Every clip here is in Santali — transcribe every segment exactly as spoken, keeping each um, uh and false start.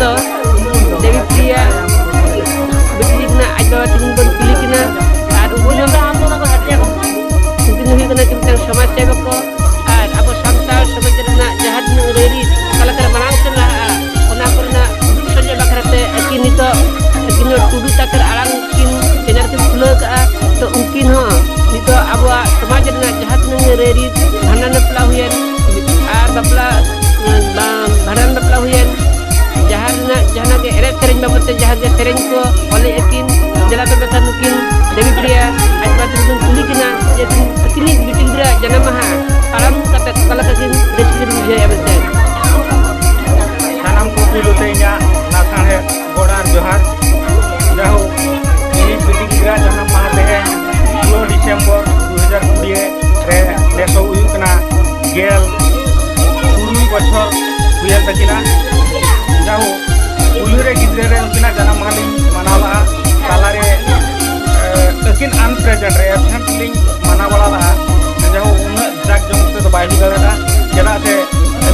ᱫᱚ ᱫᱮᱵᱤ ᱯᱨᱤᱭᱟ ᱵᱤᱴᱤ ᱛᱤᱠᱤᱱᱟᱜ ᱟᱡ ᱵᱟᱵᱟ ᱛᱤᱠᱤᱱ ᱵᱚᱱ ᱠᱩᱞᱤ ᱠᱤᱱᱟ᱾ ᱟᱨ ᱩᱱᱠᱤᱱ ᱦᱚᱸ, ᱩᱱᱠᱤᱱ ᱫᱚ ᱦᱩᱭᱩᱜ ᱠᱟᱱᱟ ᱠᱤᱱ ᱢᱤᱫᱴᱟᱝ ᱥᱚᱢᱟᱡᱽ ᱥᱮᱵᱚᱠ ᱠᱚ᱾ ᱟᱨ ᱟᱵᱚ ᱥᱟᱱᱛᱟᱲ ᱥᱚᱢᱟᱡᱽ ᱨᱮᱱᱟᱜ ᱡᱟᱦᱟᱸ ᱛᱤᱱᱟᱹᱜ ᱨᱟᱹᱭᱨᱤᱛ ᱚᱠᱟ ᱞᱮᱠᱟᱨᱮ ᱢᱟᱲᱟᱝ ᱥᱮᱫ ᱞᱟᱦᱟᱜᱼᱟ, ᱚᱱᱟ ᱠᱚᱨᱮᱱᱟᱜ ᱩᱫᱩᱜ ᱥᱚᱡᱷᱮ ᱵᱟᱠᱷᱨᱟ ᱛᱮ ᱟᱹᱠᱤᱱ ᱱᱤᱛᱚᱜ ᱟᱹᱠᱤᱱ ᱦᱚᱸ ᱴᱩᱰᱩ ᱛᱟᱠᱮᱨ ᱟᱲᱟᱝ ᱠᱤᱱ ᱪᱮᱱᱮᱞ ᱠᱤᱱ ᱠᱷᱩᱞᱟᱹᱣ ᱠᱟᱜᱼᱟ᱾ ᱛᱚ ᱩᱱᱠᱤᱱ ᱦᱚᱸ ᱱᱤᱛᱚᱜ ᱟᱵᱚᱣᱟᱜ ᱥᱚᱢᱟᱡᱽ ᱨᱮᱱᱟᱜ ᱡᱟᱦᱟᱸ ᱛᱤᱱᱟᱹᱜ ᱨᱟᱹᱭᱨᱤᱛ, ᱵᱷᱟᱸᱰᱟᱱ ᱵᱟᱯᱞᱟ ᱦᱩᱭᱮᱱ ᱟᱨ ᱵᱟᱯᱞᱟ, ᱵᱟ-, ᱵᱷᱟᱸᱰᱟᱱ ᱵᱟᱯᱞᱟ ᱦᱩᱭᱮᱱ, ᱡᱟᱦᱟᱸ ᱨᱮᱱᱟᱜ ᱡᱟᱦᱟᱸ ᱜᱮ ᱮᱱᱮᱡ ᱥᱮᱨᱮᱧ ᱵᱟᱵᱚᱫ ᱛᱮ ᱡᱟᱦᱟᱸ ᱜᱮ ᱥᱮᱨᱮᱧ ᱠᱚ ᱚᱞᱮᱫ ᱟᱹᱠᱤᱱ, ᱫᱮᱞᱟ ᱛᱚᱵᱮ ᱠᱷᱟᱱ ᱱᱩᱠᱤᱱ ᱫᱮᱵᱤ ᱯᱨᱤᱭᱟ ᱟᱡ ᱵᱟᱵᱟ ᱛᱟᱹᱠᱤᱱ ᱠᱩᱞᱤ ᱠᱤᱱᱟ ᱡᱮ ᱟᱹᱠᱤᱱᱤᱡ ᱵᱤᱴᱤ ᱜᱤᱫᱽᱨᱟᱹ ᱡᱟᱱᱟᱢ ᱢᱟᱦᱟ ᱯᱟᱞᱚᱱ ᱠᱟᱛᱮ ᱚᱠᱟ ᱞᱮᱠᱟ ᱠᱤᱱ ᱨᱟᱹᱥᱠᱟᱹ ᱠᱤᱱ ᱵᱩᱡᱷᱟᱹᱣᱮᱫᱼᱟ ᱢᱮᱱᱛᱮ᱾ ᱥᱟᱱᱟᱢ ᱠᱚ ᱯᱩᱭᱞᱩ ᱛᱮ ᱤᱧᱟᱹᱜ ᱞᱟᱥᱟᱲᱦᱮᱫ ᱜᱚᱰ ᱟᱨ ᱡᱚᱦᱟᱨ᱾ ᱡᱟᱭᱦᱳᱠ, ᱤᱧᱤᱡ ᱵᱤᱴᱤ ᱜᱤᱫᱽᱨᱟᱹ ᱡᱟᱱᱟᱢ ᱢᱟᱦᱟ ᱛᱮᱦᱮᱧ ᱥᱳᱞᱳ ᱰᱤᱥᱮᱢᱵᱚᱨ ᱫᱩ ᱦᱟᱡᱟᱨ ᱠᱩᱲᱤ ᱨᱮ ᱱᱮᱥᱚᱜ ᱦᱩᱭᱩᱜ ᱠᱟᱱᱟ ᱜᱮᱞ ᱛᱩᱨᱩᱭ ᱵᱚᱪᱷᱚᱨ ᱦᱩᱭᱮᱱ ᱛᱟᱹᱠᱤᱱᱟ᱾ ᱡᱟᱭᱦᱳᱠ, ᱯᱩᱭᱞᱩ ᱨᱮ ᱜᱤᱫᱽᱨᱟᱹ ᱨᱮ ᱩᱱᱠᱤᱱᱟᱜ ᱡᱟᱱᱟᱢ ᱢᱟᱦᱟ ᱞᱤᱧ ᱢᱟᱱᱟᱣ ᱞᱟᱜᱼᱟ, ᱛᱟᱞᱟᱨᱮ, ᱮ, ᱟᱹᱠᱤᱱ unpresent ᱨᱮ absent ᱞᱤᱧ ᱢᱟᱱᱟᱣ ᱵᱟᱲᱟ ᱞᱟᱜᱼᱟ᱾ ᱡᱟᱭᱦᱳᱠ, ᱩᱱᱟᱹᱜ ᱡᱟᱠ ᱡᱚᱢᱚᱠ ᱛᱮᱫᱚ ᱵᱟᱭ ᱦᱩᱭ ᱫᱟᱲᱮᱭᱟᱜᱼᱟ, ᱪᱮᱫᱟᱜ ᱥᱮ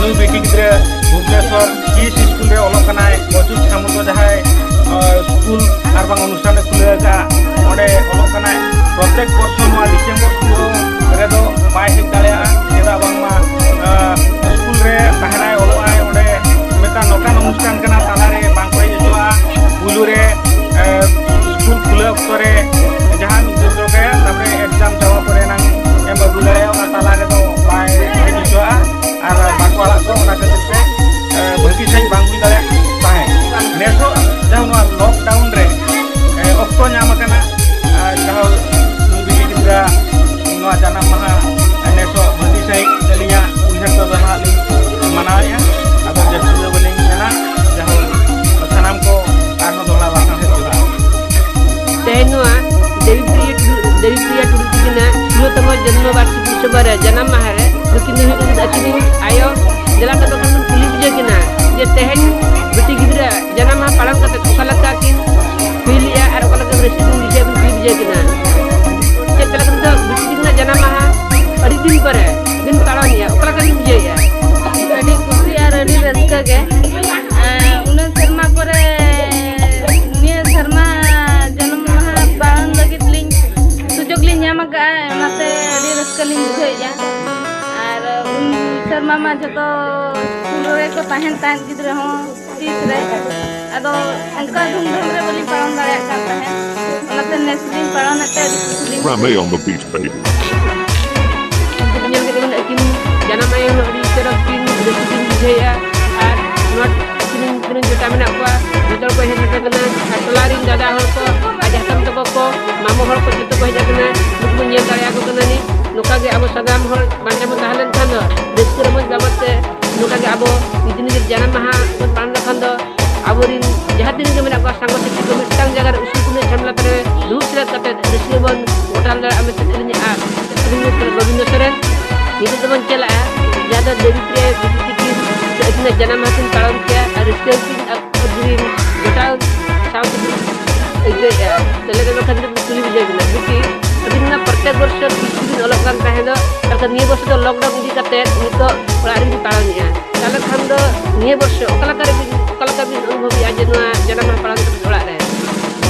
ᱱᱩᱭ ᱵᱤᱴᱤ ᱜᱤᱫᱽᱨᱟᱹ ᱵᱷᱩᱵᱽᱱᱮᱥᱚᱨ ᱠᱤᱥ ᱥᱠᱩᱞ ᱨᱮ ᱚᱞᱚᱜ ᱠᱟᱱᱟᱭ᱾ ᱚᱪᱩᱛ ᱥᱟᱢᱚᱱᱛᱚ ᱡᱟᱦᱟᱸᱭ, ᱟᱸ, ᱥᱠᱩᱞ ᱟᱨ ᱵᱟᱝ ᱚᱱᱩᱥᱴᱷᱟᱱ ᱮ ᱠᱷᱩᱞᱟᱹᱣ ᱟᱠᱟᱫᱼᱟ, ᱚᱸᱰᱮ ᱚᱞᱚᱜ ᱠᱟᱱᱟᱭ᱾ ᱯᱨᱚᱛᱮᱠ ᱵᱚᱨᱥᱚ ᱱᱚᱣᱟ ᱰᱤᱥᱮᱢᱵᱚᱨ ᱯᱩᱨᱟᱹ ᱨᱮᱫᱚ ᱵᱟᱭ ᱦᱮᱡ ᱫᱟᱲᱮᱭᱟᱜᱼᱟ, ᱪᱮᱫᱟᱜ ᱵᱟᱝᱢᱟ, ᱟᱸ, ᱥᱠᱩᱞ ᱨᱮ ᱛᱟᱦᱮᱱᱟᱭ, ᱚᱞᱚᱜ ᱟᱭ᱾ ᱚᱸᱰᱮ ᱢᱤᱫᱴᱟᱝ ᱱᱚᱝᱠᱟᱱ ᱚᱱᱩᱥᱴᱷᱟᱱ ᱠᱟᱱᱟ, ᱛᱟᱞᱟᱨᱮ ᱵᱟᱝ ᱠᱚ ᱦᱮᱡ ᱦᱚᱪᱚᱣᱟᱜᱼᱟ᱾ ᱯᱩᱭᱞᱩ ᱨᱮ, ᱮ, ᱥᱠᱩᱞ ᱠᱷᱩᱞᱟᱹᱣ ᱚᱠᱛᱚ ᱨᱮ ᱡᱟᱦᱟᱸ ᱢᱤᱫ ᱫᱤᱱ ᱫᱚ ᱠᱟᱭᱟ, ᱛᱟᱨᱯᱚᱨᱮ ᱮᱠᱡᱟᱢ ᱪᱟᱵᱟ ᱯᱚᱨᱮ ᱮᱱᱟᱝ ᱮᱢ ᱟᱹᱜᱩ ᱫᱟᱲᱮᱭᱟᱜᱼᱟ, ᱚᱱᱟ ᱛᱟᱞᱟ ᱨᱮᱫᱚ ᱵᱟᱭ ᱦᱮᱡ ᱦᱚᱪᱚᱣᱟᱜᱼᱟ᱾ ᱟᱨ ᱵᱟᱠᱚ ᱟᱲᱟᱜ ᱠᱚ, ᱚᱱᱟ ᱠᱷᱟᱹᱛᱤᱨ ᱛᱮ, ᱮ, ᱵᱷᱟᱹᱜᱤ ᱥᱟᱺᱦᱤᱡ ᱵᱟᱝ ᱦᱩᱭ ᱫᱟᱲᱮᱭᱟᱜ ᱛᱟᱦᱮᱸᱫ᱾ ᱱᱮᱥᱚᱜ ᱡᱟᱦᱟᱸ ᱱᱚᱣᱟ ᱞᱚᱠᱰᱟᱣᱩᱱ ᱨᱮ, ᱮ, ᱚᱠᱛᱚ ᱧᱟᱢ ᱟᱠᱟᱱᱟ, ᱟᱨ ᱡᱟᱦᱟᱸ ᱱᱩᱭ ᱵᱤᱴᱤ ᱜᱤᱫᱽᱨᱟᱹ ᱱᱚᱣᱟ ᱡᱟᱱᱟᱢ ᱢᱟᱦᱟ ᱱᱮᱥᱚᱜ ᱵᱷᱟᱹᱜᱤ ᱥᱟᱺᱦᱤᱡ ᱟᱹᱞᱤᱧᱟᱜ ᱩᱭᱦᱟᱹᱨ ᱛᱮᱫᱚ ᱱᱟᱦᱟᱜ ᱞᱤᱧ ᱢᱟᱱᱟᱣᱮᱫᱼᱟ᱾ ᱟᱫᱚ ᱡᱟᱹᱥᱛᱤ ᱫᱚ ᱵᱟᱹᱞᱤᱧ ᱢᱮᱱᱟ, ᱡᱟᱦᱟᱸ ᱥᱟᱱᱟᱢ ᱠᱚ ᱟᱨᱦᱚᱸ ᱫᱚᱦᱲᱟ ᱞᱟᱥᱟᱲᱦᱮᱫ ᱡᱚᱦᱟᱨ᱾ ᱛᱮᱦᱮᱧ ᱱᱚᱣᱟ ᱫᱮᱵᱤ ᱯᱨᱤᱭᱟ ᱴᱩᱰᱩ, ᱫᱮᱵᱤ ᱯᱨᱤᱭᱟ ᱴᱩᱰᱩ ᱛᱤᱠᱤᱱᱟᱜ ᱥᱳᱞᱳ ᱛᱚᱢᱚ ᱡᱚᱱᱢᱚ ᱵᱟᱨᱥᱤᱠᱤ ᱩᱛᱥᱚᱵ ᱨᱮ, ᱡᱟᱱᱟᱢ ᱢᱟᱦᱟ ᱨᱮ ᱱᱩᱠᱤᱱ ᱫᱚ ᱦᱩᱭᱩᱜ ᱠᱟᱱᱟ ᱟᱹᱠᱤᱱ ᱨᱤᱱ ᱟᱭᱳ᱾ ᱫᱮᱞᱟ ᱛᱚᱵᱮ ᱠᱷᱟᱱ ᱵᱚᱱ ᱠᱩᱞᱤ ᱵᱩᱡᱷᱟᱹᱣ ᱠᱤᱱᱟ ᱡᱮ ᱛᱮᱦᱮᱧ ᱵᱤᱴᱤ ᱜᱤᱫᱽᱨᱟᱹ ᱡᱟᱱᱟᱢ ᱢᱟᱦᱟ ᱯᱟᱞᱚᱱ ᱠᱟᱛᱮ ᱚᱠᱟ ᱞᱮᱠᱟ ᱠᱤᱱ ᱯᱷᱤᱞ ᱮᱫᱼᱟ ᱟᱨ ᱚᱠᱟ ᱞᱮᱠᱟ ᱨᱟᱹᱥᱠᱟᱹ ᱠᱤᱱ ᱵᱩᱡᱷᱟᱹᱣ, ᱵᱚᱱ ᱠᱩᱞᱤ ᱵᱩᱡᱷᱟᱹᱣ ᱠᱤᱱᱟ᱾ ᱪᱮᱫ ᱞᱮᱠᱟ ᱱᱤᱛᱚᱜ ᱵᱤᱴᱤ ᱛᱤᱠᱤᱱᱟᱜ ᱡᱟᱱᱟᱢ ᱢᱟᱦᱟ ᱟᱹᱰᱤ ᱫᱤᱱ ᱯᱚᱨᱮ ᱵᱤᱱ ᱯᱟᱞᱚᱱᱮᱫᱼᱟ, ᱚᱠᱟ ᱞᱮᱠᱟ ᱵᱤᱱ ᱵᱩᱡᱷᱟᱹᱣᱮᱫᱼᱟ? ᱟᱹᱰᱤ ᱠᱩᱥᱤ ᱟᱨ ᱟᱹᱰᱤ ᱨᱟᱹᱥᱠᱟᱹ ᱜᱮ᱾ ᱮᱸ, ᱩᱱᱟᱹᱜ ᱡᱚᱛᱚ ᱥᱠᱩᱞ ᱨᱮᱜᱮ ᱠᱚ ᱛᱟᱦᱮᱱ ᱛᱟᱦᱮᱸᱫ ᱜᱤᱫᱽᱨᱟᱹ ᱦᱚᱸ ᱛᱤᱥ ᱨᱮ᱾ ᱟᱫᱚ ᱚᱱᱠᱟ ᱫᱷᱩᱢᱫᱷᱟᱢ ᱨᱮ ᱵᱟᱹᱞᱤᱧ ᱯᱟᱞᱚᱱ ᱫᱟᱲᱮᱭᱟᱜ ᱠᱟᱱ ᱛᱟᱦᱮᱸᱫ᱾ ᱚᱱᱟᱛᱮ ᱱᱮᱥ ᱞᱤᱧ ᱯᱟᱞᱚᱱᱮᱫ ᱛᱮ ᱟᱹᱰᱤ ᱠᱩᱥᱤ ᱞᱤᱧ Rame on the beat, baby. ᱧᱮᱞ ᱠᱮᱫ ᱠᱚᱣᱟ ᱟᱹᱠᱤᱱ ᱡᱟᱱᱟᱢ ᱟᱭᱳ ᱦᱚᱸ ᱟᱹᱰᱤ ᱪᱚᱨᱚᱠ ᱠᱤᱱ ᱨᱟᱹᱥᱠᱟᱹ ᱠᱤᱱ ᱵᱩᱡᱷᱟᱹᱣᱮᱫᱼᱟ᱾ ᱟᱨ ᱱᱚᱣᱟ ᱛᱤᱱᱟᱹᱜ ᱛᱤᱱᱟᱹᱜ ᱡᱚᱴᱟᱣ ᱢᱮᱱᱟᱜ ᱠᱚᱣᱟ, ᱡᱚᱛᱚ ᱦᱚᱲ ᱠᱚ ᱦᱮᱡ ᱥᱮᱴᱮᱨ ᱠᱟᱱᱟ᱾ ᱟᱨ ᱴᱚᱞᱟ ᱨᱮᱱ ᱫᱟᱫᱟ ᱦᱚᱲ ᱠᱚ ᱟᱨ ᱡᱟᱦᱟᱸ ᱛᱟᱢ ᱛᱟᱠᱚ ᱠᱚ, ᱢᱟᱢᱚ ᱦᱚᱲ ᱠᱚ ᱡᱚᱛᱚ ᱠᱚ ᱦᱮᱡ ᱟᱠᱟᱱᱟ᱾ ᱱᱩᱠᱩ ᱵᱚᱱ ᱧᱮᱞ ᱫᱟᱲᱮᱭᱟᱠᱚ ᱠᱟᱱᱟ᱾ ᱱᱤᱛ ᱱᱚᱝᱠᱟ ᱜᱮ ᱟᱵᱚ ᱥᱟᱱᱟᱢ ᱦᱚᱲ ᱵᱟᱧᱪᱟᱣ ᱵᱚᱱ ᱛᱟᱦᱮᱸ ᱞᱮᱱᱠᱷᱟᱱ ᱫᱚ ᱨᱟᱹᱥᱠᱟᱹ ᱨᱚᱢᱚᱡᱽ ᱵᱟᱵᱚᱫ ᱛᱮ ᱱᱚᱝᱠᱟ ᱜᱮ ᱟᱵᱚ ᱱᱤᱡᱮ ᱱᱤᱡᱮ ᱡᱟᱱᱟᱢ ᱢᱟᱦᱟ ᱵᱚᱱ ᱯᱟᱞᱚᱱ ᱞᱮᱠᱷᱟᱱ ᱫᱚ ᱟᱵᱚᱨᱮᱱ ᱡᱟᱦᱟᱸ ᱛᱤᱱᱟᱹᱜ ᱜᱮ ᱢᱮᱱᱟᱜ ᱠᱚᱣᱟ ᱥᱟᱸᱜᱚ ᱥᱟᱹᱛᱷᱤ ᱠᱚ ᱢᱤᱫᱴᱟᱝ ᱡᱟᱭᱜᱟ ᱨᱮ ᱩᱥᱩᱞ ᱠᱩᱱᱟᱹ ᱡᱷᱟᱢᱮᱞᱟ ᱛᱟᱞᱟᱨᱮ ᱫᱩᱲᱩᱵ ᱥᱮᱞᱮᱫ ᱠᱟᱛᱮ ᱨᱟᱹᱥᱠᱟᱹ ᱵᱚᱱ ᱜᱚᱴᱟ ᱫᱟᱲᱮᱭᱟᱜᱼᱟ ᱢᱮᱱᱛᱮ ᱟᱹᱞᱤᱧᱟᱜ ᱟᱥ᱾ ᱟᱹᱞᱤᱧ ᱫᱚ ᱨᱚᱵᱤᱱᱫᱨᱚ ᱥᱚᱨᱮᱱ᱾ ᱱᱤᱛᱚᱜ ᱫᱚᱵᱚᱱ ᱪᱟᱞᱟᱜᱼᱟ ᱡᱟᱦᱟᱸ ᱫᱚ ᱫᱮᱵᱤ ᱯᱨᱤᱭᱟ ᱫᱤᱫᱤ ᱛᱤᱠᱤᱱ ᱥᱮ ᱟᱹᱠᱤᱱᱟᱜ ᱡᱟᱱᱟᱢ ᱢᱟᱦᱟ ᱠᱤᱱ ᱯᱟᱞᱚᱱ ᱠᱮᱭᱟ ᱟᱨ ᱨᱟᱹᱥᱠᱟᱹ ᱠᱤᱱ ᱟᱹᱠᱷᱨᱤᱧ ᱡᱚᱴᱟᱣ ᱥᱟᱶᱛᱮ ᱵᱚᱱ ᱟᱹᱭᱠᱟᱹᱣᱮᱫᱼᱟ᱾ ᱛᱟᱦᱚᱞᱮ ᱫᱚ ᱵᱟᱠᱷᱟᱱ ᱫᱚ ᱠᱩᱞᱤ ᱵᱩᱡᱷᱟᱹᱣ ᱠᱟᱱᱟ ᱵᱤᱴᱤ, ᱟᱹᱵᱤᱱ ᱢᱟ ᱯᱨᱚᱛᱮᱠ ᱵᱚᱨᱥᱚ ᱠᱤᱪᱷᱩ ᱫᱤᱱ ᱚᱞᱚᱜ ᱠᱟᱱ ᱛᱟᱦᱮᱸ ᱫᱚ, ᱛᱟᱦᱚᱞᱮ ᱱᱤᱭᱟᱹ ᱵᱚᱨᱥᱚ ᱫᱚ ᱞᱚᱠᱰᱟᱣᱩᱱ ᱤᱫᱤ ᱠᱟᱛᱮ ᱱᱤᱛᱚᱜ ᱚᱲᱟᱜ ᱨᱮᱵᱤᱱ ᱯᱟᱲᱟᱣᱮᱫᱼᱟ, ᱛᱟᱦᱚᱞᱮ ᱠᱷᱟᱱ ᱫᱚ ᱱᱤᱭᱟᱹ ᱵᱚᱨᱥᱚ ᱚᱠᱟ ᱞᱮᱠᱟ ᱨᱮᱵᱤᱱ, ᱚᱠᱟ ᱞᱮᱠᱟ ᱵᱤᱱ ᱚᱱᱩᱵᱷᱚᱵᱮᱜᱼᱟ ᱡᱮ ᱱᱚᱣᱟ ᱡᱟᱱᱟᱢ ᱢᱟᱦᱟ ᱯᱟᱲᱟᱣ ᱠᱟᱛᱮ ᱚᱲᱟᱜ ᱨᱮ?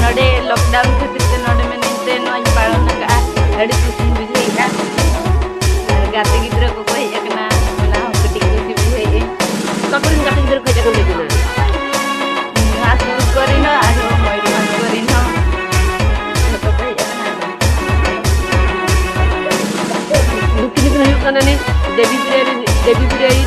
ᱱᱚᱰᱮ ᱞᱚᱠᱰᱟᱣᱩᱱ ᱠᱷᱟᱹᱛᱤᱨ ᱛᱮ ᱱᱚᱰᱮ ᱢᱮᱱᱟᱹᱧ ᱛᱮ ᱱᱚᱣᱟᱧ ᱯᱟᱲᱟᱣ ᱟᱠᱟᱫᱼᱟ᱾ ᱟᱹᱰᱤ ᱠᱩᱥᱤᱧ ᱵᱩᱡᱷᱟᱹᱣᱮᱫᱼᱟ᱾ ᱟᱨ ᱜᱟᱛᱮ ᱜᱤᱫᱽᱨᱟᱹ ᱠᱚᱠᱚ ᱦᱮᱡ ᱟᱠᱟᱱᱟ, ᱚᱱᱟ ᱦᱚᱸ ᱠᱟᱹᱴᱤᱡ ᱠᱩᱥᱤ ᱵᱩᱡᱷᱟᱹᱣᱮᱫᱼᱟᱹᱧ᱾ ᱚᱠᱟ ᱠᱚᱨᱮᱱ ᱜᱟᱛᱮ ᱜᱤᱫᱽᱨᱟᱹ ᱠᱚ ᱦᱮᱡ ᱟᱠᱟᱱ ᱛᱟᱹᱵᱤᱱᱟ? ᱱᱚᱣᱟ ᱥᱩᱨ ᱠᱚᱨᱮᱱ ᱦᱚᱸ ᱟᱨᱦᱚᱸ ᱢᱚᱭᱩᱨᱵᱷᱚᱸᱡᱽ ᱠᱚᱨᱮᱱ ᱦᱚᱸ ᱡᱚᱛᱚ ᱠᱚ ᱦᱮᱡ ᱟᱠᱟᱱᱟ᱾ ᱱᱩᱠᱤᱱ ᱫᱚᱠᱤᱱ ᱦᱩᱭᱩᱜ ᱠᱟᱱᱟ ᱱᱤᱛ ᱫᱮᱵᱤ ᱵᱤᱨᱟᱹᱭ ᱨᱤᱱ, ᱫᱮᱵᱤ ᱵᱤᱨᱟᱹᱭ,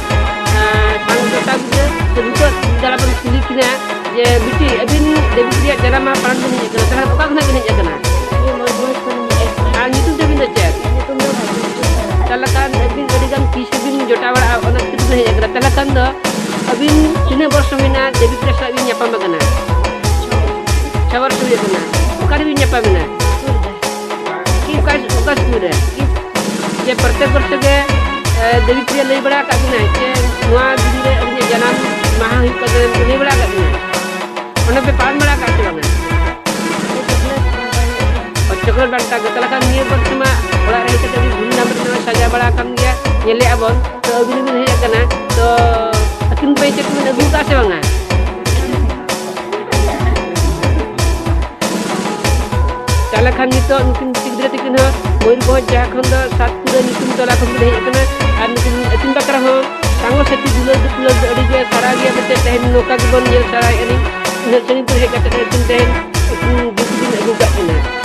ᱟᱸ, ᱥᱟᱝ ᱡᱚᱴᱟᱣ ᱜᱤᱫᱽᱨᱟᱹ᱾ ᱛᱚ, ᱱᱤᱛᱚᱜ ᱫᱟᱨᱟ ᱵᱚᱱ ᱠᱩᱞᱤ ᱠᱤᱱᱟ ᱡᱮ, ᱵᱤᱴᱤ, ᱟᱹᱵᱤᱱ ᱫᱮᱵᱤ ᱵᱤᱨᱟᱹᱭᱟᱜ ᱡᱟᱱᱟᱢ ᱢᱟᱦᱟ ᱯᱟᱞᱚᱱ ᱵᱤᱱ ᱦᱮᱡ ᱟᱠᱟᱱᱟ, ᱛᱟᱦᱚᱞᱮ ᱚᱠᱟ ᱠᱷᱚᱱᱟᱜ ᱵᱤᱱ ᱦᱮᱡ ᱟᱠᱟᱱᱟ? ᱤᱧ ᱢᱚᱭᱩᱨᱵᱷᱚᱸᱡᱽ ᱠᱷᱚᱱᱤᱧ ᱦᱮᱡ ᱟᱠᱟᱱᱟ᱾ ᱟᱨ ᱧᱩᱛᱩᱢ ᱛᱟᱹᱵᱤᱱ ᱫᱚ ᱪᱮᱫ? ᱤᱧᱟᱹᱜ ᱧᱩᱛᱩᱢ ᱫᱚ ᱵᱷᱟᱜᱤ ᱦᱤᱡᱩᱜ ᱠᱟᱱᱟ᱾ ᱛᱟᱦᱚᱞᱮ ᱠᱷᱟᱱ ᱟᱹᱵᱤᱱ ᱟᱹᱰᱤ ᱜᱟᱱ ᱠᱤᱥ ᱵᱤᱱ ᱡᱚᱴᱟᱣ ᱵᱟᱲᱟᱜᱼᱟ, ᱚᱱᱟ ᱠᱷᱟᱹᱛᱤᱨ ᱵᱤᱱ ᱦᱮᱡ ᱟᱠᱟᱱᱟ᱾ ᱛᱟᱦᱚᱞᱮ ᱠᱷᱟᱱ ᱫᱚ ᱟᱹᱵᱤᱱ ᱛᱤᱱᱟᱹᱜ ᱵᱚᱨᱥᱚ ᱦᱩᱭᱱᱟ ᱫᱮᱵᱤ ᱯᱨᱤᱭᱟ ᱥᱟᱞᱟᱜ ᱵᱤᱱ ᱧᱟᱯᱟᱢ ᱟᱠᱟᱱᱟ? ᱪᱷᱚ ᱵᱚᱨᱥᱚ ᱦᱩᱭᱩᱜ ᱠᱟᱱᱟ᱾ ᱚᱠᱟ ᱨᱮᱵᱤᱱ ᱧᱟᱯᱟᱢ ᱮᱱᱟ? ᱥᱩᱨ ᱨᱮ᱾ ᱚᱠᱟ, ᱚᱠᱟ ᱥᱠᱩᱞ ᱨᱮ? ᱡᱮ ᱯᱨᱚᱛᱮᱠ ᱵᱚᱨᱥᱚ ᱜᱮ, ᱮ, ᱫᱮᱵᱤ ᱯᱨᱤᱭᱟ ᱞᱟᱹᱭ ᱵᱟᱲᱟ ᱟᱠᱟᱫ ᱵᱤᱱᱟᱭ ᱡᱮ ᱱᱚᱣᱟ ᱫᱤᱱ ᱨᱮ ᱟᱹᱞᱤᱧᱟᱜ ᱡᱟᱱᱟᱢ ᱢᱟᱦᱟ ᱦᱩᱭᱩᱜ ᱠᱟᱱᱟ, ᱞᱟᱹᱭ ᱵᱟᱲᱟ ᱟᱠᱟᱫ ᱵᱤᱱᱟᱭ? ᱚᱱᱟ ᱯᱮ ᱯᱟᱞᱚᱱ ᱵᱟᱲᱟ ᱟᱠᱟᱫ ᱥᱮ ᱵᱟᱝᱟ? ᱚ, ᱪᱚᱠᱞᱮᱴ ᱵᱟᱱᱴᱟ ᱜᱮ᱾ ᱛᱟᱦᱚᱞᱮ ᱠᱷᱟᱱ ᱱᱤᱭᱟᱹ ᱵᱚᱨᱥᱚ ᱢᱟ ᱚᱲᱟᱜ ᱨᱮ ᱦᱮᱡ ᱠᱟᱛᱮ ᱟᱹᱰᱤ ᱫᱷᱩᱢᱫᱷᱟᱢ ᱨᱮ ᱱᱚᱜᱼᱚᱭ ᱥᱟᱡᱟᱣ ᱵᱟᱲᱟ ᱟᱠᱟᱱ ᱜᱮᱭᱟ, ᱧᱮᱞᱮᱫᱼᱟ ᱵᱚᱱ᱾ ᱛᱚ ᱟᱹᱵᱤᱱ ᱦᱚᱸᱵᱤᱱ ᱦᱮᱡ ᱟᱠᱟᱱᱟ, ᱛᱚ ᱟᱹᱠᱤᱱ ᱯᱮ ᱪᱮᱫ ᱠᱚᱵᱤᱱ ᱟᱹᱜᱩ ᱟᱠᱟᱫᱼᱟ ᱥᱮ ᱵᱟᱝᱟ? ᱛᱟᱦᱚᱞᱮ ᱠᱷᱟᱱ ᱱᱤᱛᱚᱜ ᱱᱩᱠᱤᱱ ᱵᱤᱴᱤ ᱜᱤᱫᱽᱨᱟᱹ ᱛᱟᱹᱠᱤᱱ ᱦᱚᱸ ᱢᱚᱭᱩᱨᱵᱷᱚᱸᱡᱽ ᱡᱟᱦᱟᱸ ᱠᱷᱚᱱ ᱫᱚ ᱥᱟᱛᱯᱩᱨᱟᱹ ᱧᱩᱛᱩᱢ ᱴᱚᱞᱟ ᱠᱷᱚᱱ ᱠᱤᱱ ᱦᱮᱡ ᱟᱠᱟᱱᱟ, ᱟᱨ ᱱᱩᱠᱤᱱ ᱟᱹᱠᱤᱱ ᱵᱟᱠᱷᱨᱟ ᱦᱚᱸ ᱫᱩᱯᱞᱟᱹᱲ ᱫᱚ ᱟᱹᱰᱤ ᱜᱮ ᱥᱟᱨᱦᱟᱣ ᱜᱮᱭᱟ ᱢᱮᱱᱛᱮ ᱛᱮᱦᱮᱧ ᱱᱚᱝᱠᱟ ᱜᱮᱵᱚᱱ ᱧᱮᱞ ᱥᱟᱨᱦᱟᱣᱮᱫᱼᱟ ᱱᱤᱡ᱾ ᱩᱱᱟᱹᱜ ᱥᱟᱺᱜᱤᱧ ᱠᱷᱚᱱ ᱦᱮᱡ ᱠᱟᱛᱮ ᱟᱹᱠᱤᱱ ᱛᱮᱦᱮᱧ ᱟᱹᱠᱤᱱ ᱜᱤᱯᱷᱴ ᱠᱤᱱ ᱟᱹᱜᱩ ᱠᱟᱜ ᱠᱤᱱᱟ᱾